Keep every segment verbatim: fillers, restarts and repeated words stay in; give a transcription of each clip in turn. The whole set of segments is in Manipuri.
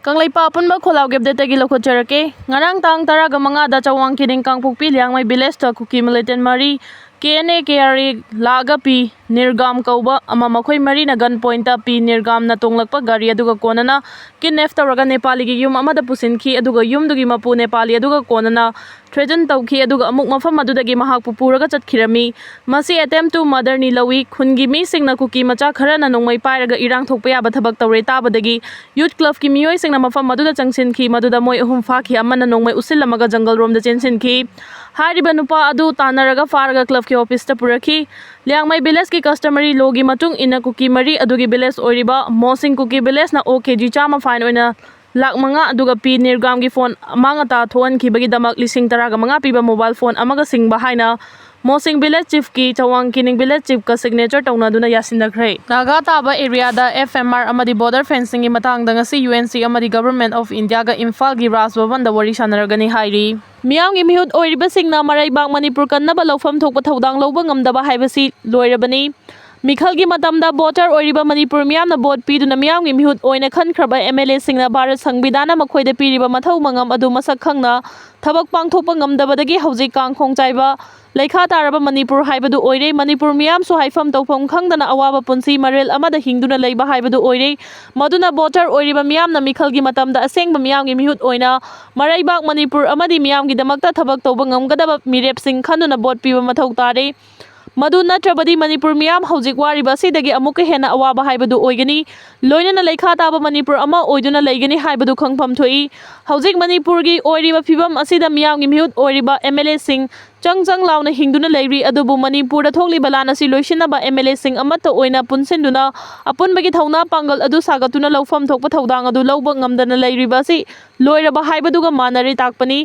ꯀꯪꯂꯩꯄꯥꯛ ꯑꯄꯨꯟꯕ ꯈꯣꯜꯂꯥꯎꯒꯤ ꯑꯞꯗꯦꯠꯇꯒꯤ ꯂꯧꯈꯠꯆꯔꯛꯀꯦ꯫ ꯉꯔꯥꯡ ꯇꯥꯡ ꯇꯔꯥꯒ ꯃꯉꯥꯗ ꯆꯋꯥꯡ ꯀꯤꯅꯤꯡ ꯀꯥꯡꯄꯣꯛꯄꯤ ꯂꯤꯌꯥꯡꯃꯩ ꯚꯤꯂꯦꯖꯇ ꯀꯨꯀꯤ ꯃꯤꯂꯤꯇꯦꯟ ꯃꯔꯤ, ꯀꯦ N A K R A ꯂꯥꯛꯑꯒ ꯄꯤ ꯅꯤꯔꯒꯥꯝ ꯀꯧꯕ ꯑꯃ, ꯃꯈꯣꯏ ꯃꯔꯤꯅ ꯒꯟ ꯄꯣꯏꯟꯠꯇ ꯄꯤ ꯅꯤꯔꯒꯥꯝꯅ ꯇꯣꯡꯂꯛꯄ ꯒꯥꯔꯤ ꯑꯗꯨꯒ ꯀꯣꯟꯅꯅ ꯀꯤꯗꯅꯦꯞ ꯇꯧꯔꯒ ꯅꯦꯄꯥꯂꯤꯒꯤ ꯌꯨꯝ ꯑꯃꯗ ꯄꯨꯁꯤꯟꯈꯤ, ꯑꯗꯨꯒ ꯌꯨꯝꯗꯨꯒꯤ ꯃꯄꯨ ꯅꯦꯄꯥꯂꯤ ꯑꯗꯨꯒ ꯀꯣꯟꯅꯅ ꯊ꯭ꯔꯦꯇꯟ ꯇꯧꯈꯤ, ꯑꯗꯨꯒ ꯑꯃꯨꯛ ꯃꯐꯝ ꯑꯗꯨꯗꯒꯤ ꯃꯍꯥꯛꯄꯨ ꯄꯨꯔꯒ ꯆꯠꯈꯤꯔꯝꯃꯤ꯫ ꯃꯁꯤ attempt to murderꯅꯤ ꯂꯧꯏ꯫ ꯈꯨꯟꯒꯤ ꯃꯤꯁꯤꯡꯅ ꯀꯨꯀꯤ ꯃꯆꯥ ꯈꯔꯅ ꯅꯣꯡꯃꯩ ꯄꯥꯏꯔꯒ ꯏꯔꯥꯡ ꯊꯣꯛꯄ ꯌꯥꯕ ꯊꯕꯛ ꯇꯧꯔꯦ ꯇꯥꯕꯗꯒꯤ ꯌꯨꯠ ꯀ꯭ꯂꯕꯀꯤ ꯃꯤꯑꯣꯏꯁꯤꯡꯅ ꯃꯐꯝ ꯑꯗꯨꯗ ꯆꯪꯁꯤꯟꯈꯤ, ꯃꯗꯨꯗ ꯃꯣꯏ ꯑꯍꯨꯝ ꯐꯥꯈꯤ, ꯑꯃꯅ ꯅꯣꯡꯃꯩ ꯎꯠꯁꯤꯜꯂꯝꯃꯒ ꯖꯪꯒꯜ ꯔꯣꯝꯗ ꯆꯦꯟꯁꯤꯟꯈꯤ꯫ ꯍꯥꯏꯔꯤꯕ ꯅꯨꯄꯥ ꯑꯗꯨ ꯇꯥꯟꯅꯔꯒ ꯐꯥꯔꯒ ꯀ꯭ꯂꯕꯀꯤ ꯑꯣꯐꯤꯁꯇ ꯄꯨꯔꯛꯈꯤ꯫ ꯂꯤꯌꯥꯡꯃꯩ ꯚꯤꯂꯦꯖꯀꯤ customary lawꯒꯤ ꯃꯇꯨꯡ ꯏꯟꯅ ꯀꯨꯀꯤ ꯃꯔꯤ ꯑꯗꯨꯒꯤ ꯚꯤꯂꯦꯖ ꯑꯣꯏꯔꯤꯕ ꯃꯣꯁꯤꯡ ꯀꯨꯀꯤ ꯚꯤꯂꯦꯖꯅ ꯑꯣ ꯀꯦ ꯖꯤ ꯆꯥꯝꯃ fine ꯑꯣꯏꯅ ꯂꯥꯈ ꯃꯉꯥ ꯑꯗꯨꯒ ꯄꯤ ꯅꯤꯔꯒꯥꯝꯒꯤ ꯐꯣꯟ ꯑꯃꯥꯡ ꯑꯇꯥ ꯊꯣꯛꯍꯟꯈꯤꯕꯒꯤꯗꯃꯛ ꯂꯤꯁꯤꯡ ꯇꯔꯥꯒ ꯃꯉꯥ ꯄꯤꯕ ꯃꯣꯕꯥꯏꯜ ꯐꯣꯟ ꯑꯃꯒ ꯁꯤꯡꯕ ꯍꯥꯏꯅ ꯃꯣꯁꯤꯡ ꯚꯤꯂꯦꯖ ꯆꯤꯐꯀꯤ ꯆꯋꯥꯡ ꯀꯤꯅꯤꯡ ꯚꯤꯂꯦꯖ ꯆꯤꯐꯀ ꯁꯤꯒꯅꯦꯆꯔ ꯇꯧꯅꯗꯨꯅ ꯌꯥꯁꯤꯟꯅꯈ꯭ꯔꯦ꯫ ꯅꯥꯒꯥ ꯇꯥꯕ ꯑꯦꯔꯤꯌꯥꯗ ꯑꯦꯐ ꯑꯦꯝ ꯑꯥꯔ ꯑꯃꯗꯤ ꯕꯣꯔꯗꯔ ꯐꯦꯟꯁꯤꯡꯒꯤ ꯃꯇꯥꯡꯗ ꯉꯁꯤ ꯌꯨ ꯑꯦꯟ ꯁꯤ ꯑꯃꯗꯤ ꯒꯚꯔꯟꯃꯦꯟꯠ ꯑꯣꯐ ꯏꯟꯗꯤꯌꯥꯒ ꯏꯝꯐꯥꯜꯒꯤ ꯔꯥꯖ ꯚꯕꯟꯗ ꯋꯥꯔꯤ ꯁꯥꯟꯅꯔꯒꯅꯤ ꯍꯥꯏꯔꯤ꯫ ꯃꯤꯌꯥꯝꯒꯤ ꯃꯤꯍꯨꯠ ꯑꯣꯏꯔꯤꯕꯁꯤꯡꯅ ꯃꯔꯩꯕꯥꯛ ꯃꯅꯤꯄꯨꯔ ꯀꯟꯅꯕ ꯂꯧꯐꯝ ꯊꯣꯛꯄ ꯊꯧꯗꯥꯡ ꯂꯧꯕ ꯉꯝꯗꯕ ꯍꯥꯏꯕꯁꯤ ꯂꯣꯏꯔꯕꯅꯤ꯫ ꯃꯤꯈꯜꯒꯤ ꯃꯇꯝꯗ ꯚꯣꯇꯔ ꯑꯣꯏꯔꯤꯕ ꯃꯅꯤꯄꯨꯔ ꯃꯤꯌꯥꯝꯅ ꯚꯣꯠ ꯄꯤꯗꯨꯅ ꯃꯤꯌꯥꯝꯒꯤ ꯃꯤꯍꯨꯠ ꯑꯣꯏꯅ ꯈꯟꯈ꯭ꯔꯕ ꯑꯦꯝ ꯑꯦꯜ ꯑꯦꯁꯤꯡꯅ ꯚꯥꯔꯠ ꯁꯪꯕꯤꯙꯥꯟꯅ ꯃꯈꯣꯏꯗ ꯄꯤꯔꯤꯕ ꯃꯊꯧ ꯃꯉꯝ ꯑꯗꯨ ꯃꯁꯛ ꯈꯪꯅ ꯊꯕꯛ ꯄꯥꯡꯊꯣꯛꯄ ꯉꯝꯗꯕꯗꯒꯤ ꯍꯧꯖꯤꯛ ꯀꯥꯡꯈꯣꯡ ꯆꯥꯏꯕ, ꯂꯩꯈꯥ ꯇꯥꯔꯕ ꯃꯅꯤꯄꯨꯔ ꯍꯥꯏꯕꯗꯨ ꯑꯣꯏꯔꯦ꯫ ꯃꯅꯤꯄꯨꯔ ꯃꯤꯌꯥꯝꯁꯨ ꯍꯥꯏꯐꯝ ꯇꯧꯐꯝ ꯈꯪꯗꯅ ꯑꯋꯥꯕ ꯄꯨꯟꯁꯤ ꯃꯔꯦꯜ ꯑꯃꯗ ꯍꯤꯡꯗꯨꯅ ꯂꯩꯕ ꯍꯥꯏꯕꯗꯨ ꯑꯣꯏꯔꯦ꯫ ꯃꯗꯨꯅ ꯚꯣꯇꯔ ꯑꯣꯏꯔꯤꯕ ꯃꯤꯌꯥꯝꯅ ꯃꯤꯈꯜꯒꯤ ꯃꯇꯝꯗ ꯑꯁꯦꯡꯕ ꯃꯤꯌꯥꯝꯒꯤ ꯃꯤꯍꯨꯠ ꯑꯣꯏꯅ ꯃꯔꯩꯕꯥꯛ ꯃꯅꯤꯄꯨꯔ ꯑꯃꯗꯤ ꯃꯤꯌꯥꯝꯒꯤꯗꯃꯛꯇ ꯊꯕꯛ ꯇꯧꯕ ꯉꯝꯒꯗꯕ ꯃꯤꯔꯦꯞꯁꯤꯡ ꯈꯟꯗꯨꯅ ꯚꯣꯠ ꯄꯤꯕ ꯃꯊꯧ ꯇꯥꯔꯦ꯫ ꯃꯗꯨ ꯅꯠꯇ꯭ꯔꯕꯗꯤ ꯃꯅꯤꯄꯨꯔ ꯃꯤꯌꯥꯝ ꯍꯧꯖꯤꯛ ꯋꯥꯔꯤꯕ ꯑꯁꯤꯗꯒꯤ ꯑꯃꯨꯛꯀ ꯍꯦꯟꯅ ꯑꯋꯥꯕ ꯍꯥꯏꯕꯗꯨ ꯑꯣꯏꯒꯅꯤ꯫ ꯂꯣꯏꯅꯅ ꯂꯩꯈꯥ ꯇꯥꯕ ꯃꯅꯤꯄꯨꯔ ꯑꯃ ꯑꯣꯏꯗꯨꯅ ꯂꯩꯒꯅꯤ ꯍꯥꯏꯕꯗꯨ ꯈꯪꯐꯝ ꯊꯣꯛꯏ꯫ ꯍꯧꯖꯤꯛ ꯃꯅꯤꯄꯨꯔꯒꯤ ꯑꯣꯏꯔꯤꯕ ꯐꯤꯕꯝ ꯑꯁꯤꯗ ꯃꯤꯌꯥꯝꯒꯤ ꯃꯤꯍꯨꯠ ꯑꯣꯏꯔꯤꯕ ꯑꯦꯝ ꯑꯦꯜ ꯑꯦꯁꯤꯡ ꯆꯪ ꯆꯪ ꯂꯥꯎꯅ ꯍꯤꯡꯗꯨꯅ ꯂꯩꯔꯤ, ꯑꯗꯨꯕꯨ ꯃꯅꯤꯄꯨꯔꯗ ꯊꯣꯛꯂꯤꯕ ꯂꯥꯟ ꯑꯁꯤ ꯂꯣꯏꯁꯤꯟꯅꯕ ꯑꯦꯝ ꯑꯦꯜ ꯑꯦꯁꯤꯡ ꯑꯃꯠꯇ ꯑꯣꯏꯅ ꯄꯨꯟꯁꯤꯟꯗꯨꯅ ꯑꯄꯨꯟꯕꯒꯤ ꯊꯧꯅꯥ ꯄꯥꯡꯒꯜ ꯑꯗꯨ ꯁꯥꯒꯠꯇꯨꯅ ꯂꯧꯐꯝ ꯊꯣꯛꯄ ꯊꯧꯗꯥꯡ ꯑꯗꯨ ꯂꯧꯕ ꯉꯝꯗꯅ ꯂꯩꯔꯤꯕ ꯑꯁꯤ ꯂꯣꯏꯔꯕ ꯍꯥꯏꯕꯗꯨꯒ ꯃꯥꯟꯅꯔꯦ ꯇꯥꯛꯄꯅꯤ꯫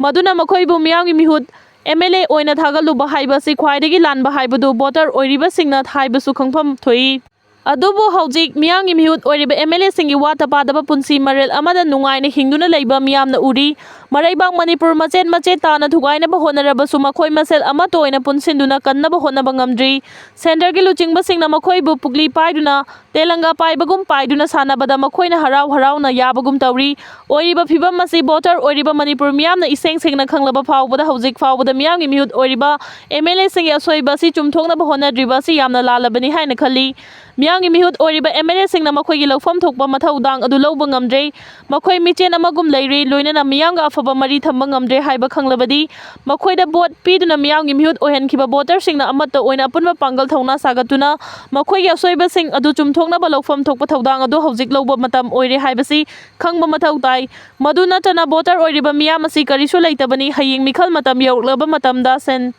ꯃꯗꯨꯅ ꯃꯈꯣꯏꯕꯨ ꯃꯤꯌꯥꯝꯒꯤ ꯃꯤꯍꯨꯠ ꯑꯦꯝ ꯑꯦꯜ ꯑꯦ ꯑꯣꯏꯅ ꯊꯥꯒꯠꯂꯨꯕ ꯍꯥꯏꯕ ꯑꯁꯤ ꯈ꯭ꯋꯥꯏꯗꯒꯤ ꯂꯥꯟꯕ ꯍꯥꯏꯕꯗꯨ ꯚꯣꯇꯔ ꯑꯣꯏꯔꯤꯕꯁꯤꯡꯅ ꯍꯥꯏꯕꯁꯨ ꯈꯪꯐꯝ ꯊꯣꯛꯏ꯫ ꯑꯗꯨꯕꯨ ꯍꯧꯖꯤꯛ ꯃꯤꯌꯥꯝꯒꯤ ꯃꯤꯍꯨꯠ ꯑꯣꯏꯔꯤꯕ MLAꯁꯤꯡꯒꯤ ꯋꯥꯠꯇ ꯄꯥꯗꯕ ꯄꯨꯟꯁꯤ ꯃꯔꯦꯜ ꯑꯃꯗ ꯅꯨꯡꯉꯥꯏꯅ ꯍꯤꯡꯗꯨꯅ ꯂꯩꯕ ꯃꯤꯌꯥꯝꯅ ꯎꯔꯤ꯫ ꯃꯔꯩꯕꯥꯛ ꯃꯅꯤꯄꯨꯔ ꯃꯆꯦꯠ ꯃꯆꯦꯠ ꯇꯥꯅ ꯊꯨꯒꯥꯏꯅꯕ ꯍꯣꯠꯅꯔꯕꯁꯨ ꯃꯈꯣꯏ ꯃꯁꯦꯜ ꯑꯃꯠꯇ ꯑꯣꯏꯅ ꯄꯨꯟꯁꯤꯟꯗꯨꯅ ꯀꯟꯅꯕ ꯍꯣꯠꯅꯕ ꯉꯝꯗ꯭ꯔꯤ꯫ ꯁꯦꯟꯇꯔꯒꯤ ꯂꯨꯆꯤꯡꯕꯁꯤꯡꯅ ꯃꯈꯣꯏꯕꯨ ꯄꯨꯛꯂꯤ ꯄꯥꯏꯗꯨꯅ, ꯇꯦꯂꯪꯒꯥ ꯄꯥꯏꯕꯒꯨꯝ ꯄꯥꯏꯗꯨꯅ ꯁꯥꯟꯅꯕꯗ ꯃꯈꯣꯏꯅ ꯍꯔꯥꯎ ꯍꯔꯥꯎꯅ ꯌꯥꯕꯒꯨꯝ ꯇꯧꯔꯤ꯫ ꯑꯣꯏꯔꯤꯕ ꯐꯤꯚꯝ ꯑꯁꯤ ꯚꯣꯇꯔ ꯑꯣꯏꯔꯤꯕ ꯃꯅꯤꯄꯨꯔ ꯃꯤꯌꯥꯝꯅ ꯏꯁꯦꯡ ꯁꯦꯡꯅ ꯈꯪꯂꯕ ꯐꯥꯎꯕꯗ ꯍꯧꯖꯤꯛ ꯐꯥꯎꯕꯗ ꯃꯤꯌꯥꯝꯒꯤ ꯃꯤꯍꯨꯠ ꯑꯣꯏꯔꯤꯕ MLAꯁꯤꯡꯒꯤ ꯑꯁꯣꯏꯕ ꯑꯁꯤ ꯆꯨꯝꯊꯣꯛꯅꯕ ꯍꯣꯠꯅꯗ꯭ꯔꯤꯕ ꯑꯁꯤ ꯌꯥꯝꯅ ꯂꯥꯜꯂꯕꯅꯤ ꯍꯥꯏꯅ ꯈꯜꯂꯤ꯫ ꯃꯤꯌꯥꯝꯒꯤ ꯃꯤꯍꯨꯠ ꯑꯣꯏꯔꯤꯕ MLAꯁꯤꯡꯅ ꯃꯈꯣꯏꯒꯤ ꯂꯧꯐꯝ ꯊꯣꯛꯄ ꯃꯊꯧꯗꯥꯡ ꯑꯗꯨ ꯂꯧꯕ ꯉꯝꯗ꯭ꯔꯦ꯫ ꯃꯈꯣꯏ ꯃꯤꯆꯦꯟ ꯑꯃꯒꯨꯝ ꯂꯩꯔꯤ, ꯂꯣꯏꯅꯅ ꯃꯤꯌꯥꯝꯒ ꯑꯐꯕ ꯃꯔꯤ ꯊꯝꯕ ꯉꯝꯗ꯭ꯔꯦ ꯍꯥꯏꯕ ꯈꯪꯂꯕꯗꯤ ꯃꯈꯣꯏꯗ ꯚꯣꯠ ꯄꯤꯗꯨꯅ ꯃꯤꯌꯥꯝꯒꯤ ꯃꯤꯍꯨꯠ ꯑꯣꯏꯍꯟꯈꯤꯕ ꯚꯣꯇꯔꯁꯤꯡꯅ ꯑꯃꯠꯇ ꯑꯣꯏꯅ ꯑꯄꯨꯟꯕ ꯄꯥꯡꯒꯜ ꯊꯧꯅꯥ ꯁꯥꯒꯠꯇꯨꯅ ꯃꯈꯣꯏꯒꯤ ꯑꯁꯣꯏꯕꯁꯤꯡ ꯑꯗꯨ ꯆꯨꯝꯊꯣꯛꯅꯕ ꯂꯧꯐꯝ ꯊꯣꯛꯄ ꯊꯧꯗꯥꯡ ꯑꯗꯨ ꯍꯧꯖꯤꯛ ꯂꯧꯕ ꯃꯇꯝ ꯑꯣꯏꯔꯦ ꯍꯥꯏꯕꯁꯤ ꯈꯪꯕ ꯃꯊꯧ ꯇꯥꯏ꯫ ꯃꯗꯨ ꯅꯠꯇꯅ ꯚꯣꯇꯔ ꯑꯣꯏꯔꯤꯕ ꯃꯤꯌꯥꯝ ꯑꯁꯤ ꯀꯔꯤꯁꯨ ꯂꯩꯇꯕꯅꯤ꯫ ꯍꯌꯦꯡ ꯃꯤꯈꯜ ꯃꯇꯝ ꯌꯧꯔꯛꯂꯕ ꯃꯇꯝꯗ ꯁꯦꯟ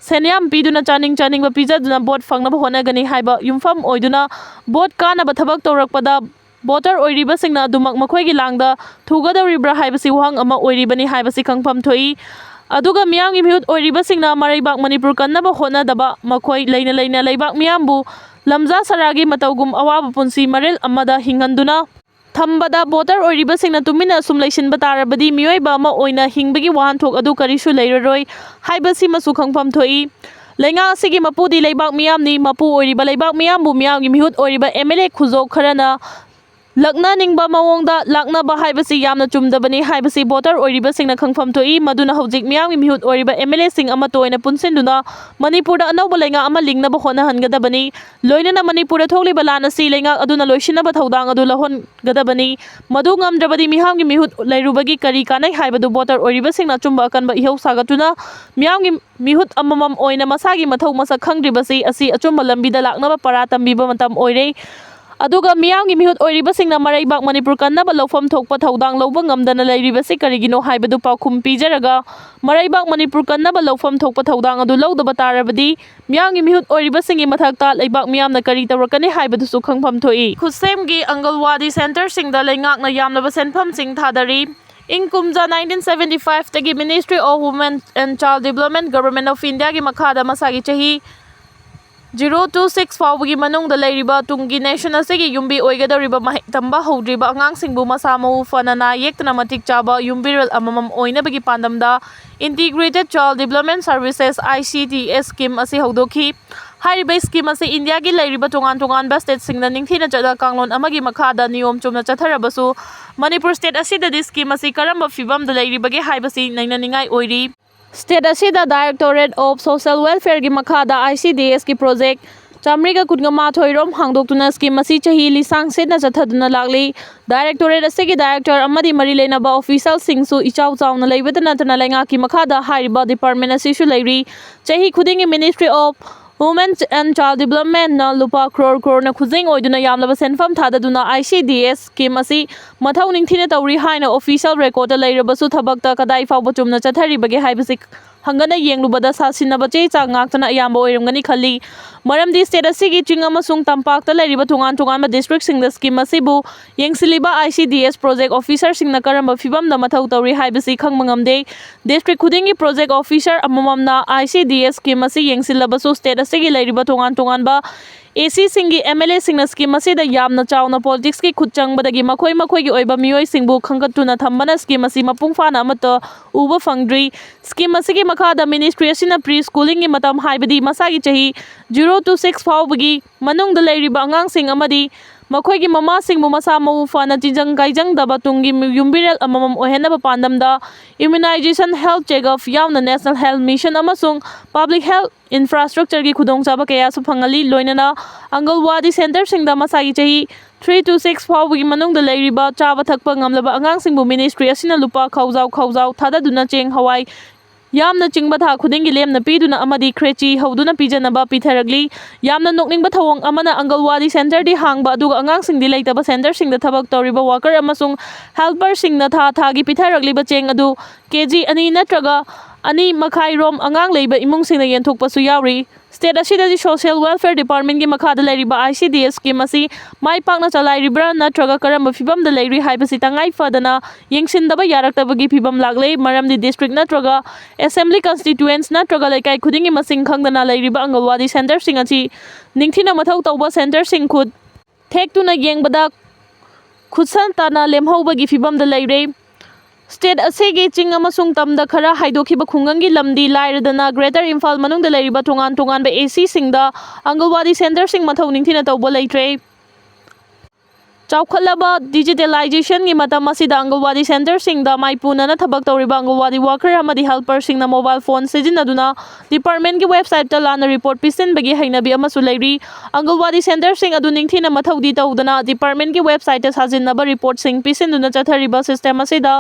ꯁꯦꯟꯌꯥꯝ ꯄꯤꯗꯨꯅ ꯆꯥꯅꯤꯡ ꯆꯥꯅꯤꯡꯕ ꯄꯤꯖꯗꯨꯅ ꯚꯣꯠ ꯐꯪꯅꯕ ꯍꯣꯠꯅꯒꯅꯤ ꯍꯥꯏꯕ ꯌꯨꯝꯐꯝ ꯑꯣꯏꯗꯨꯅ ꯚꯣꯠ ꯀꯥꯅꯕ ꯊꯕꯛ ꯇꯧꯔꯛꯄꯗ ꯚꯣꯇꯔ ꯑꯣꯏꯔꯤꯕꯁꯤꯡꯅ ꯑꯗꯨꯃꯛ ꯃꯈꯣꯏꯒꯤ ꯂꯥꯡꯗ ꯊꯨꯒꯗꯧꯔꯤꯕ꯭ꯔꯥ ꯍꯥꯏꯕꯁꯤ ꯋꯥꯍꯪ ꯑꯃ ꯑꯣꯏꯔꯤꯕꯅꯤ ꯍꯥꯏꯕꯁꯤ ꯈꯪꯐꯝ ꯊꯣꯛꯏ꯫ ꯑꯗꯨꯒ ꯃꯤꯌꯥꯝꯒꯤ ꯃꯤꯍꯨꯠ ꯑꯣꯏꯔꯤꯕꯁꯤꯡꯅ ꯃꯔꯩꯕꯥꯛ ꯃꯅꯤꯄꯨꯔ ꯀꯟꯅꯕ ꯍꯣꯠꯅꯗꯕ, ꯃꯈꯣꯏ ꯂꯩꯅ ꯂꯩꯅ ꯂꯩꯕꯥꯛ ꯃꯤꯌꯥꯝꯕꯨ ꯂꯝꯖꯥ ꯁꯔꯥꯒꯤ ꯃꯇꯧꯒꯨꯝ ꯑꯋꯥꯕ ꯄꯨꯟꯁꯤ ꯃꯔꯦꯜ ꯑꯃꯗ ꯍꯤꯡꯍꯟꯗꯨꯅ ꯊꯝꯕꯗ ꯚꯣꯇꯔ ꯑꯣꯏꯔꯤꯕꯁꯤꯡꯅ ꯇꯨꯃꯤꯟꯅ ꯑꯁꯨꯝ ꯂꯩꯁꯤꯟꯕ ꯇꯥꯔꯕꯗꯤ ꯃꯤꯑꯣꯏꯕ ꯑꯃ ꯑꯣꯏꯅ ꯍꯤꯡꯕꯒꯤ ꯋꯥꯍꯟꯊꯣꯛ ꯑꯗꯨ ꯀꯔꯤꯁꯨ ꯂꯩꯔꯔꯣꯏ ꯍꯥꯏꯕꯁꯤꯃꯁꯨ ꯈꯪꯐꯝ ꯊꯣꯛꯏ꯫ ꯂꯩꯉꯥꯛ ꯑꯁꯤꯒꯤ ꯃꯄꯨꯗꯤ ꯂꯩꯕꯥꯛ ꯃꯤꯌꯥꯝꯅꯤ꯫ ꯃꯄꯨ ꯑꯣꯏꯔꯤꯕ ꯂꯩꯕꯥꯛ ꯃꯤꯌꯥꯝꯕꯨ ꯃꯤꯌꯥꯝꯒꯤ ꯃꯤꯍꯨꯠ ꯑꯣꯏꯔꯤꯕ MLA ꯈꯨꯖꯣꯞ ꯈꯔꯅ ꯂꯛꯅꯅꯤꯡꯕ ꯃꯑꯣꯡꯗ ꯂꯥꯛꯅꯕ ꯍꯥꯏꯕꯁꯤ ꯌꯥꯝꯅ ꯆꯨꯝꯗꯕꯅꯤ ꯍꯥꯏꯕꯁꯤ ꯚꯣꯇꯔ ꯑꯣꯏꯔꯤꯕꯁꯤꯡꯅ ꯈꯪꯐꯝ ꯊꯣꯛꯏ꯫ ꯃꯗꯨꯅ ꯍꯧꯖꯤꯛ ꯃꯤꯌꯥꯝꯒꯤ ꯃꯤꯍꯨꯠ ꯑꯣꯏꯔꯤꯕ MLAꯁꯤꯡ ꯑꯃꯠꯇ ꯑꯣꯏꯅ ꯄꯨꯟꯁꯤꯟꯗꯨꯅ ꯃꯅꯤꯄꯨꯔꯗ ꯑꯅꯧꯕ ꯂꯩꯉꯥꯛ ꯑꯃ ꯂꯤꯡꯅꯕ ꯍꯣꯠꯅꯍꯟꯒꯗꯕꯅꯤ꯫ ꯂꯣꯏꯅꯅ ꯃꯅꯤꯄꯨꯔꯗ ꯊꯣꯛꯂꯤꯕ ꯂꯥꯟ ꯑꯁꯤ ꯂꯩꯉꯥꯛ ꯑꯗꯨꯅ ꯂꯣꯏꯁꯤꯟꯅꯕ ꯊꯧꯗꯥꯡ ꯑꯗꯨ ꯂꯧꯍꯟꯒꯗꯕꯅꯤ꯫ ꯃꯗꯨ ꯉꯝꯗ꯭ꯔꯕꯗꯤ ꯃꯤꯌꯥꯝꯒꯤ ꯃꯤꯍꯨꯠ ꯂꯩꯔꯨꯕꯒꯤ ꯀꯔꯤ ꯀꯥꯟꯅꯩ ꯍꯥꯏꯕꯗꯨ ꯚꯣꯇꯔ ꯑꯣꯏꯔꯤꯕꯁꯤꯡꯅ ꯑꯆꯨꯝꯕ ꯑꯀꯟꯕ ꯏꯍꯧ ꯁꯥꯒꯠꯇꯨꯅ ꯃꯤꯌꯥꯝꯒꯤ ꯃꯤꯍꯨꯠ ꯑꯃꯃꯝ ꯑꯣꯏꯅ ꯃꯁꯥꯒꯤ ꯃꯊꯧ ꯃꯁꯛ ꯈꯪꯗ꯭ꯔꯤꯕꯁꯤ ꯑꯁꯤ ꯑꯆꯨꯝꯕ ꯂꯝꯕꯤꯗ ꯂꯥꯛꯅꯕ ꯄꯔꯥ ꯇꯝꯕꯤꯕ ꯃꯇꯝ ꯑꯣꯏꯔꯦ꯫ ꯑꯗꯨꯒ ꯃꯤꯌꯥꯝꯒꯤ ꯃꯤꯍꯨꯠ ꯑꯣꯏꯔꯤꯕꯁꯤꯡꯅ ꯃꯔꯩꯕꯥꯛ ꯃꯅꯤꯄꯨꯔ ꯀꯟꯅꯕ ꯂꯧꯐꯝ ꯊꯣꯛꯄ ꯊꯧꯗꯥꯡ ꯂꯧꯕ ꯉꯝꯗꯅ ꯂꯩꯔꯤꯕꯁꯤ ꯀꯔꯤꯒꯤꯅꯣ ꯍꯥꯏꯕꯗꯨ ꯄꯥꯎꯈꯨꯝ ꯄꯤꯖꯔꯒ ꯃꯔꯩꯕꯥꯛ ꯃꯅꯤꯄꯨꯔ ꯀꯟꯅꯕ ꯂꯧꯐꯝ ꯊꯣꯛꯄ ꯊꯧꯗꯥꯡ ꯑꯗꯨ ꯂꯧꯗꯕ ꯇꯥꯔꯕꯗꯤ ꯃꯤꯌꯥꯝꯒꯤ ꯃꯤꯍꯨꯠ ꯑꯣꯏꯔꯤꯕꯁꯤꯡꯒꯤ ꯃꯊꯛꯇ ꯂꯩꯕꯥꯛ ꯃꯤꯌꯥꯝꯅ ꯀꯔꯤ ꯇꯧꯔꯛꯀꯅꯤ ꯍꯥꯏꯕꯗꯨꯁꯨ ꯈꯪꯐꯝ ꯊꯣꯛꯏ꯫ ꯈꯨꯠꯁꯦꯝꯒꯤ ꯑꯪꯒꯜꯋꯥꯗꯤ ꯁꯦꯟꯇꯔꯁꯤꯡꯗ ꯂꯩꯉꯥꯛꯅ ꯌꯥꯝꯂꯕ ꯁꯦꯟꯐꯝꯁꯤꯡ ꯊꯥꯗꯔꯤ꯫ ꯏꯪ ꯀꯨꯝꯖꯥ nineteen seventy five ꯇꯒꯤ Ministry of Women and Child Development, Government of India ꯒꯤ ꯃꯈꯥꯗ ꯃꯁꯥꯒꯤ ꯆꯍꯤ Zero to six ꯐꯥꯎꯕꯒꯤ ꯃꯅꯨꯡꯗ ꯂꯩꯔꯤꯕ ꯇꯨꯡꯒꯤ nation ꯑꯁꯤꯒꯤ ꯌꯨꯝꯕꯤ ꯑꯣꯏꯒꯗꯧꯔꯤꯕ ꯃꯍꯩ ꯇꯝꯕ ꯍꯧꯗ꯭ꯔꯤꯕ ꯑꯉꯥꯡꯁꯤꯡꯕꯨ ꯃꯁꯥ ꯃꯎ ꯐꯅ ꯅꯥ ꯌꯦꯛꯇꯅ ꯃꯇꯤꯛ ꯆꯥꯕ ꯌꯨꯝꯕꯤꯔꯦꯜ ꯑꯃꯃꯝ ꯑꯣꯏꯅꯕꯒꯤ ꯄꯥꯟꯗꯝꯗ Integrated Child Development Services, I C D S scheme ꯑꯁꯤ ꯍꯧꯗꯣꯛꯈꯤ꯫ ꯍꯥꯏꯔꯤꯕ scheme ꯑꯁꯤ ꯏꯟꯗꯤꯌꯥꯒꯤ ꯂꯩꯔꯤꯕ ꯇꯣꯉꯥꯟ ꯇꯣꯉꯥꯟꯕ stateꯁꯤꯡꯗ ꯅꯤꯡꯊꯤꯅ ꯆꯠꯅ ꯀꯥꯡꯂꯣꯟ ꯑꯃꯒꯤ ꯃꯈꯥꯗ ꯅꯤꯌꯣꯝ ꯆꯨꯝꯅ ꯆꯠꯊꯔꯕꯁꯨ, ꯃꯅꯤꯄꯨꯔ state ꯑꯁꯤꯗꯗꯤ scheme ꯑꯁꯤ ꯀꯔꯝꯕ ꯐꯤꯕꯝꯗ ꯂꯩꯔꯤꯕꯒꯦ ꯍꯥꯏꯕꯁꯤ ꯅꯩꯅꯅꯤꯡꯉꯥꯏ ꯑꯣꯏꯔꯤ꯫ State ꯑꯁꯤꯗ Directorate of Social Welfareꯒꯤ ꯃꯈꯥꯗ I C D Sꯀꯤ project ꯆꯥꯃꯔꯤꯒ ꯀꯨꯟꯒ ꯃꯥꯊꯣꯏ ꯔꯣꯝ ꯍꯥꯡꯗꯣꯛꯇꯨꯅ scheme ꯑꯁꯤ ꯆꯍꯤ ꯂꯤꯁꯥꯡ ꯁꯤꯠꯅ ꯆꯠꯊꯗꯨꯅ ꯂꯥꯛꯂꯤ꯫ Directorate ꯑꯁꯤꯒꯤ director ꯑꯃꯗꯤ ꯃꯔꯤ ꯂꯩꯅꯕ officialꯁꯤꯡꯁꯨ ꯏꯆꯥꯎ ꯆꯥꯎꯅ ꯂꯩꯕꯇ ꯅꯠꯇꯅ ꯂꯩꯉꯥꯛꯀꯤ ꯃꯈꯥꯗ ꯍꯥꯏꯔꯤꯕ department ꯑꯁꯤꯁꯨ ꯂꯩꯔꯤ꯫ ꯆꯍꯤ ꯈꯨꯗꯤꯡꯒꯤ Ministry of Women and Child Developmentꯅ ꯂꯨꯄꯥ crore croreꯅ ꯈꯨꯖꯤꯡ ꯑꯣꯏꯗꯨꯅ ꯌꯥꯝꯂꯕ ꯁꯦꯟꯐꯝ ꯊꯥꯗꯗꯨꯅ I C D S scheme ꯑꯁꯤ ꯃꯊꯧ ꯅꯤꯡꯊꯤꯅ ꯇꯧꯔꯤ ꯍꯥꯏꯅ official recordꯇ ꯂꯩꯔꯕꯁꯨ, ꯊꯕꯛꯇ ꯀꯗꯥꯏ ꯐꯥꯎꯕ ꯆꯨꯝꯅ ꯆꯠꯊꯔꯤꯕꯒꯦ ꯍꯥꯏꯕꯁꯤ ꯍꯪꯒꯠꯅ ꯌꯦꯡꯂꯨꯕꯗ ꯁꯥꯁꯤꯟꯅꯕ ꯆꯦ ꯆꯥꯡ ꯉꯥꯛꯇꯅ ꯑꯌꯥꯝꯕ ꯑꯣꯏꯔꯝꯒꯅꯤ ꯈꯜꯂꯤ꯫ ꯃꯔꯝꯗꯤ state ꯑꯁꯤꯒꯤ ꯆꯤꯡ ꯑꯃꯁꯨꯡ ꯇꯝꯄꯥꯛꯇ ꯂꯩꯔꯤꯕ ꯇꯣꯉꯥꯟ ꯇꯣꯉꯥꯟꯕ districtꯁꯤꯡꯗ scheme ꯑꯁꯤꯕꯨ ꯌꯦꯡꯁꯤꯜꯂꯤꯕ I C D S project officerꯁꯤꯡꯅ ꯀꯔꯝꯕ ꯐꯤꯚꯝꯗ ꯃꯊꯧ ꯇꯧꯔꯤ ꯍꯥꯏꯕꯁꯤ ꯈꯪꯕ ꯉꯝꯗꯦ꯫ District ꯈꯨꯗꯤꯡꯒꯤ project officer ꯑꯃꯃꯝꯅ I C D S scheme ꯑꯁꯤ ꯌꯦꯡꯁꯤꯜꯂꯕꯁꯨ, state ꯑꯁꯤꯒꯤ ꯂꯩꯔꯤꯕ ꯇꯣꯉꯥꯟ ꯇꯣꯉꯥꯟꯕ A Cꯁꯤꯡꯒꯤ, M L Aꯁꯤꯡꯅ scheme ꯑꯁꯤꯗ ꯌꯥꯝꯅ ꯆꯥꯎꯅ politicsꯀꯤ ꯈꯨꯠ ꯆꯪꯕꯗꯒꯤ ꯃꯈꯣꯏ ꯃꯈꯣꯏꯒꯤ ꯑꯣꯏꯕ ꯃꯤꯑꯣꯏꯁꯤꯡꯕꯨ ꯈꯟꯒꯠꯇꯨꯅ ꯊꯝꯕꯅ scheme ꯑꯁꯤ ꯃꯄꯨꯡ ꯐꯥꯅ ꯑꯃꯠꯇ ꯎꯕ ꯐꯪꯗ꯭ꯔꯤ꯫ Scheme ꯑꯁꯤꯒꯤ ꯃꯈꯥꯗ ministry ꯑꯁꯤꯅ pre schoolingꯒꯤ ꯃꯇꯝ, ꯍꯥꯏꯕꯗꯤ ꯃꯁꯥꯒꯤ ꯆꯍꯤ zero to six ꯐꯥꯎꯕꯒꯤ ꯃꯅꯨꯡꯗ ꯂꯩꯔꯤꯕ ꯑꯉꯥꯡꯁꯤꯡ ꯑꯃꯗꯤ ꯃꯈꯣꯏꯒꯤ ꯃꯃꯥꯁꯤꯡꯕꯨ ꯃꯁꯥ ꯃꯎ ꯐꯅ ꯇꯤꯟꯖꯪ ꯀꯥꯏꯖꯪꯗꯕ ꯇꯨꯡꯒꯤ ꯃꯤ-, ꯌꯨꯝꯕꯤꯔꯦꯜ ꯑꯃꯃꯝ ꯑꯣꯏꯍꯟꯅꯕ ꯄꯥꯟꯗꯝꯗ immunization, health check-up ꯌꯥꯎꯅ National Health Mission ꯑꯃꯁꯨꯡ public health infrastructureꯒꯤ ꯈꯨꯗꯣꯡꯆꯥꯕ ꯀꯌꯥꯁꯨ ꯐꯪꯍꯜꯂꯤ꯫ ꯂꯣꯏꯅꯅ ꯑꯪꯒꯜꯋꯥꯗꯤ centreꯁꯤꯡꯗ ꯃꯁꯥꯒꯤ ꯆꯍꯤ three to six ꯐꯥꯎꯕꯒꯤ ꯃꯅꯨꯡꯗ ꯂꯩꯔꯤꯕ ꯆꯥꯕ ꯊꯛꯄ ꯉꯝꯂꯕ ꯑꯉꯥꯡꯁꯤꯡꯕꯨ ministry ꯑꯁꯤꯅ ꯂꯨꯄꯥ ꯈꯥꯎꯖꯥꯎ ꯈꯥꯎꯖꯥꯎ ꯊꯥꯗꯗꯨꯅ ꯆꯦꯡ, ꯍꯋꯥꯏ ꯌꯥꯝꯅ ꯆꯤꯡꯕ ꯊꯥ ꯈꯨꯗꯤꯡꯒꯤ ꯂꯦꯝꯅ ꯄꯤꯗꯨꯅ ꯑꯃꯗꯤ ꯈ꯭ꯔꯦꯆꯤ ꯍꯧꯗꯨꯅ ꯄꯤꯖꯅꯕ ꯄꯤꯊꯔꯛꯂꯤ꯫ ꯌꯥꯝꯅ ꯅꯣꯛꯅꯤꯡꯕ ꯊꯧꯑꯣꯡ ꯑꯃꯅ, ꯑꯪꯒꯜꯋꯥꯗꯤ centreꯗꯤ ꯍꯥꯡꯕ, ꯑꯗꯨꯒ ꯑꯉꯥꯡꯁꯤꯡꯗꯤ ꯂꯩꯇꯕ centreꯁꯤꯡꯗ ꯊꯕꯛ ꯇꯧꯔꯤꯕ worker ꯑꯃꯁꯨꯡ helperꯁꯤꯡꯅ ꯊꯥ ꯊꯥꯒꯤ ꯄꯤꯊꯔꯛꯂꯤꯕ ꯆꯦꯡ ꯑꯗꯨ KG ꯑꯅꯤ ꯅꯠꯇ꯭ꯔꯒ ꯑꯅꯤ ꯃꯈꯥꯏ ꯔꯣꯝ ꯑꯉꯥꯡ ꯂꯩꯕ ꯏꯃꯨꯡꯁꯤꯡꯅ ꯌꯦꯟꯊꯣꯛꯄꯁꯨ ꯌꯥꯎꯔꯤ꯫ State ꯑꯁꯤꯗ Social Welfare Department ꯀꯤ ꯃꯈꯥꯗ ꯂꯩꯔꯤꯕ I C D S scheme ꯑꯁꯤ ꯃꯥꯏ ꯄꯥꯛꯅ ꯆꯂꯥꯏꯔꯤꯕ꯭ꯔꯥ ꯅꯠꯇ꯭ꯔꯒ ꯀꯔꯝꯕ ꯐꯤꯕꯝꯗ ꯂꯩꯔꯤ ꯍꯥꯏꯕꯁꯤ ꯇꯉꯥꯏ ꯐꯗꯅ ꯌꯦꯡꯁꯤꯟꯗꯕ ꯌꯥꯔꯛꯇꯕꯒꯤ ꯐꯤꯕꯝ ꯂꯥꯛꯂꯦ꯫ ꯃꯔꯝꯗꯤ district ꯅꯠꯇ꯭ꯔꯒ assembly constituents ꯅꯠꯇ꯭ꯔꯒ ꯂꯩꯀꯥꯏ ꯈꯨꯗꯤꯡꯒꯤ ꯃꯁꯤꯡ ꯈꯪꯗꯅ ꯂꯩꯔꯤꯕ ꯑꯪꯒꯜꯋꯥꯗꯤ centre ꯁꯤꯡ ꯑꯁꯤ ꯅꯤꯡꯊꯤꯅ ꯃꯊꯧ ꯇꯧꯕ centre ꯁꯤꯡ ꯈꯨꯠ ꯊꯦꯛꯇꯨꯅ ꯌꯦꯡꯕꯗ ꯈꯨꯠꯁꯟ ꯇꯥꯅ ꯂꯦꯝꯍꯧꯕꯒꯤ ꯐꯤꯕꯝꯗ ꯂꯩꯔꯦ꯫ State ꯑꯁꯤꯒꯤ ꯆꯤꯡ ꯑꯃꯁꯨꯡ ꯇꯝꯗ ꯈꯔ ꯍꯥꯏꯗꯣꯛꯈꯤꯕ ꯈꯨꯡꯒꯪꯒꯤ ꯂꯝꯗꯤ ꯂꯥꯏꯔꯗꯅ Greater ꯏꯝꯐꯥꯜ ꯃꯅꯨꯡꯗ ꯂꯩꯔꯤꯕ ꯇꯣꯉꯥꯟ ꯇꯣꯉꯥꯟꯕ A C ꯁꯤꯡꯗ ꯑꯪꯒꯜꯋꯥꯗꯤ centre ꯁꯤꯡ ꯃꯊꯧ ꯅꯤꯡꯊꯤꯅ ꯇꯧꯕ ꯂꯩꯇ꯭ꯔꯦ꯫ ꯆꯥꯎꯈꯠꯂꯕ digitalization ꯒꯤ ꯃꯇꯝ ꯑꯁꯤꯗ ꯑꯪꯒꯜꯋꯥꯗꯤ centre ꯁꯤꯡꯗ ꯃꯥꯏꯄꯨꯅꯅ ꯊꯕꯛ ꯇꯧꯔꯤꯕ ꯑꯪꯒꯜꯋꯥꯗꯤ worker ꯑꯃꯗꯤ helper ꯁꯤꯡꯅ mobile phone ꯁꯤꯖꯤꯟꯅꯗꯨꯅ department ꯀꯤ website ꯇ ꯂꯥꯟꯅ report ꯄꯤꯁꯤꯟꯕꯒꯤ ꯍꯩꯅꯕꯤ ꯑꯃꯁꯨ ꯂꯩꯔꯤ꯫ ꯑꯪꯒꯜꯋꯥꯗꯤ centre ꯁꯤꯡ ꯑꯗꯨ ꯅꯤꯡꯊꯤꯅ ꯃꯊꯧꯗꯤ ꯇꯧꯗꯅ department ꯀꯤ website ꯇ ꯁꯥꯖꯤꯟꯅꯕ report ꯁꯤꯡ ꯄꯤꯁꯤꯟꯗꯨꯅ ꯆꯠꯊꯔꯤꯕ system ꯑꯁꯤꯗ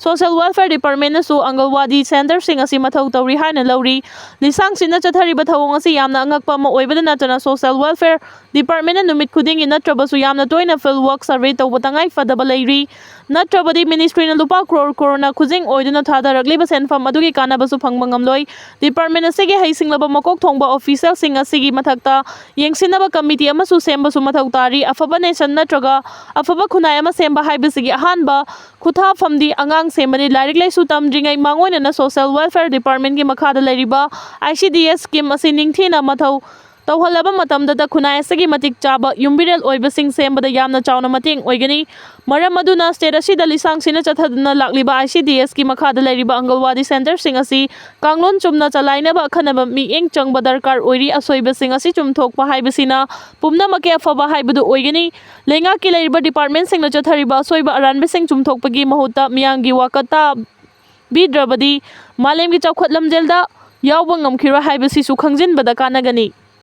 Social Welfare Department ꯅꯁꯨ ꯑꯪꯒꯜꯋꯥꯗꯤ centre ꯁꯤꯡ ꯑꯁꯤ ꯃꯊꯧ ꯇꯧꯔꯤ ꯍꯥꯏꯅ ꯂꯧꯔꯤ꯫ ꯂꯤꯁꯥꯡ ꯁꯤꯠꯅ ꯆꯠꯊꯔꯤꯕ ꯊꯧꯑꯣꯡ ꯑꯁꯤ ꯌꯥꯝꯅ ꯑꯉꯛꯄ ꯑꯃ ꯑꯣꯏꯕꯗ ꯅꯠꯇꯅ Social Welfare Department ꯅ ꯅꯨꯃꯤꯠ ꯈꯨꯗꯤꯡꯒꯤ ꯅꯠꯇ꯭ꯔꯕꯁꯨ ꯌꯥꯝꯅ ꯇꯣꯏꯅ field work survey ꯇꯧꯕ ꯇꯉꯥꯏ ꯐꯗꯕ ꯂꯩꯔꯤ꯫ ꯅꯠꯇ꯭ꯔꯕꯗꯤ ministry ꯅ ꯂꯨꯄꯥ crore crore ꯅ ꯈꯨꯖꯤꯡ ꯑꯣꯏꯗꯨꯅ ꯊꯥꯗꯔꯛꯂꯤꯕ ꯁꯦꯟꯐꯝ ꯑꯗꯨꯒꯤ ꯀꯥꯟꯅꯕꯁꯨ ꯐꯪꯕ ꯉꯝꯂꯣꯏ꯫ Department ꯑꯁꯤꯒꯤ ꯍꯩꯁꯤꯡꯂꯕ ꯃꯀꯣꯛ ꯊꯣꯡꯕ official ꯁꯤꯡ ꯑꯁꯤꯒꯤ ꯃꯊꯛꯇ ꯌꯦꯡꯁꯤꯟꯅꯕ committee ꯑꯃꯁꯨ ꯁꯦꯝꯕꯁꯨ ꯃꯊꯧ ꯇꯥꯔꯤ꯫ ꯑꯐꯕ nation ꯅꯠꯇ꯭ꯔꯒ ꯑꯐꯕ ꯈꯨꯟꯅꯥꯏ ꯑꯃ ꯁꯦꯝꯕ ꯍꯥꯏꯕꯁꯤꯒꯤ ꯑꯍꯥꯟꯕ ꯈꯨꯊꯥꯐꯝꯗꯤ ꯑꯉꯥꯡ ꯁꯦꯝꯕꯅꯤ꯫ ꯂꯥꯏꯔꯤꯛ ꯂꯥꯏꯁꯨ ꯇꯝꯗ꯭ꯔꯤꯉꯩ ꯃꯥꯡꯑꯣꯏꯅꯅ Social Welfare Department ꯀꯤ ꯃꯈꯥꯗ ꯂꯩꯔꯤꯕ I C D S scheme ꯑꯁꯤ ꯅꯤꯡꯊꯤꯅ ꯃꯊꯧ ꯇꯧꯍꯜꯂꯕ ꯃꯇꯝꯗꯇ ꯈꯨꯟꯅꯥꯏ ꯑꯁꯤꯒꯤ ꯃꯇꯤꯛ ꯆꯥꯕ ꯌꯨꯝꯕꯤꯔꯦꯜ ꯑꯣꯏꯕꯁꯤꯡ ꯁꯦꯝꯕꯗ ꯌꯥꯝꯅ ꯆꯥꯎꯅ ꯃꯇꯦꯡ ꯑꯣꯏꯒꯅꯤ꯫ ꯃꯔꯝ ꯑꯗꯨꯅ state ꯑꯁꯤꯗ ꯂꯤꯁꯥꯡ ꯁꯤꯠꯅ ꯆꯠꯊꯗꯨꯅ ꯂꯥꯛꯂꯤꯕ I C D S ꯀꯤ ꯃꯈꯥꯗ ꯂꯩꯔꯤꯕ ꯑꯪꯒꯜꯋꯥꯗꯤ centre ꯁꯤꯡ ꯑꯁꯤ ꯀꯥꯡꯂꯣꯟ ꯆꯨꯝꯅ ꯆꯂꯥꯏꯅꯕ ꯑꯈꯟꯅꯕ ꯃꯤꯠꯌꯦꯡ ꯆꯪꯕ ꯗꯔꯀꯥꯔ ꯑꯣꯏꯔꯤ꯫ ꯑꯁꯣꯏꯕꯁꯤꯡ ꯑꯁꯤ ꯆꯨꯝꯊꯣꯛꯄ ꯍꯥꯏꯕꯁꯤꯅ ꯄꯨꯝꯅꯃꯛꯀꯤ ꯑꯐꯕ ꯍꯥꯏꯕꯗꯨ ꯑꯣꯏꯒꯅꯤ꯫ ꯂꯩꯉꯥꯛꯀꯤ ꯂꯩꯔꯤꯕ department ꯁꯤꯡꯅ ꯆꯠꯊꯔꯤꯕ ꯑꯁꯣꯏꯕ ꯑꯔꯥꯟꯕꯁꯤꯡ ꯆꯨꯝꯊꯣꯛꯄꯒꯤ ꯃꯍꯨꯠꯇ ꯃꯤꯌꯥꯝꯒꯤ ꯋꯥꯀꯠ ꯇꯥꯕꯤꯗ꯭ꯔꯕꯗꯤ ꯃꯥꯂꯦꯝꯒꯤ ꯆꯥꯎꯈꯠ ꯂꯝꯖꯦꯜꯗ ꯌꯥꯎꯕ ꯉꯝꯈꯤꯔꯣꯏ ꯍꯥꯏꯕꯁꯤꯁꯨ ꯈꯪꯖꯤꯟꯕꯗ ꯀꯥꯟꯅꯒꯅꯤ꯫